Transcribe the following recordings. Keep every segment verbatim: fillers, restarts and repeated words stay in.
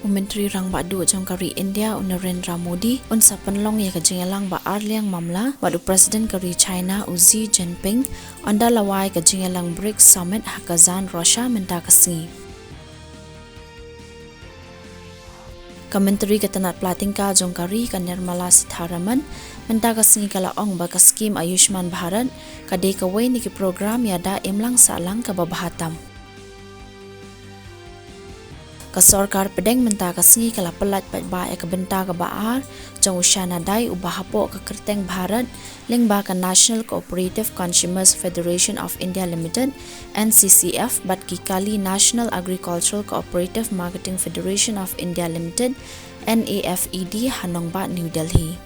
Myntri Rangbah Duh jong ka ri India u Narendra Modi un sa pynlong ïa ka jingïalang ba ar liang mamla bad u President ka ri China u Xi Jinping ynda la wai ka jingïalang BRICS Summit ha Kazan, Russia mynta ka sngi. Ka Myntri ka tnat pla tyngka jong ka ri ka Nirmala Sitharaman mynta ka sngi ka la ong ba ka skhim Ayushman Bharat ka dei kawei na ki program ïada imlang sahlang kaba bha tam. Ka sorkar pdeng mynta ka sngi ka la pyllait paidbah ïa ka bynta kaba ar jong u sha nadai uba hapoh ka kyrteng Bharat lyngba ka National Cooperative Consumers Federation of India Limited, N C C F, bad ki kali National Agricultural Cooperative Marketing Federation of India Limited, N A F E D, ha nongbah New Delhi.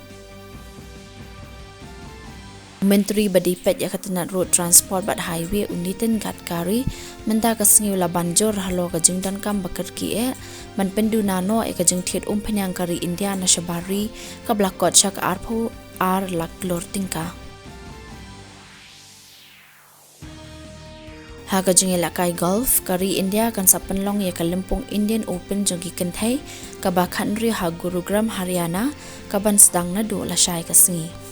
Myntri ba dei peit ïa ka tnat Road Transport bad Highway u Nitin Gadkari mynta ka sngi u la ban jur halor ka jingdonkam ba kyrkieh ban pynduna noh ïa ka jingthied umphniang ka ri India na shabar ri kaba la kot sha ka arphew ar lak klur tyngka. Ha ka jingïalehkai golf, ka ri India kan sa pynlong ïa ka lympung Indian Open jong ki kynthei kaba khathynriew ha Gurugram, Haryana, kaban sdang naduh lashai ka sngi.